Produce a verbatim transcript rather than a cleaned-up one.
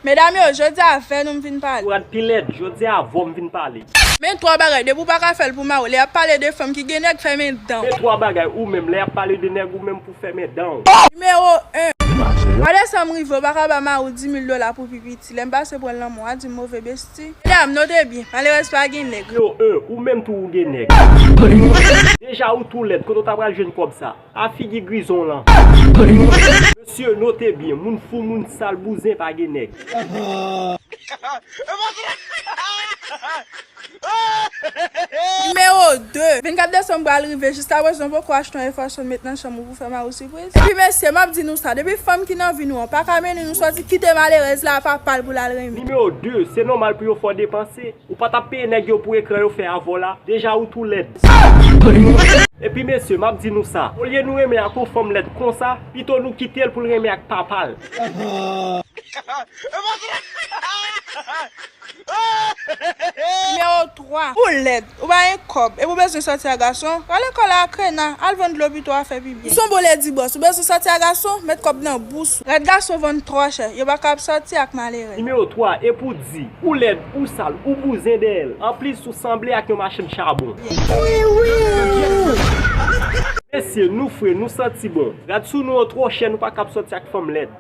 Medam yo, jodi a avè nou m vin pale. Ou rad pi lèd, jodi a avè w m vin pale. Men twa bagay, depi w pa ka fè l pou mari w, lè y ap pale de fanm ki gen nèg, fèmen dan w. Men twa bagay, ou menm, lè y ap pale de nèg, ou menm pou fèmen dan w. Nimewo en. Gade sa m rive, ou pa ka ba mari w di mil dola pou pi piti. Lè m pase pran l nan men w, a di m move besti. Medam, note byen, malerèz pa gen nèg. Nimewo en, ou menm tou ou gen nèg. Deja ou tou lèd, kote w ta pral jwenn kòb sa? A figi grizon w lan. Mesye, note byen, moun fou, moun sal, bouzen pa gen nèg. Nimewo de. Vennkat desanm pral rive, jiskaprezan w poko achte yon efasyon met nan chanm ou pou fè mari w sipriz. Epi mesye, m ap di nou sa, depi fanm ki nan vi nou an pa ka mennen nou sòti, kite malerèz la a papa l pou l al renmen. Nimewo de, se nòmal pou yo fè w depanse. Ou pa t ap peye nèg yo pou ekran yo fè avè w la? Deja ou tou lèd. Epi mesye, m ap di nou sa, olye nou renmen ak yon fanm lèd konsa, pito nou kite l pou l renmen ak papa l. Nimewo twa. Ou lèd, ou pa gen kòb, epi w bezwen sòti ak gason, rale kò la ak Rena, al vann dlo pito, a fè pi byen. Ou se yon bon lèd bòs, ou bezwen sòti ak gason, met kòb nan bous ou. Rèd gason vann twò chè, yo pa kab sòti ak malerèz. Nimewo twa, epi w di, ou lèd, ou sal, ou bouzen dèyè l. Anplis, ou sanble ak yon machann chabon. Mesye, nou fre, nou santi bon. Rad sou nou yo twò chè, nou pa kab sòti ak fanm lèd.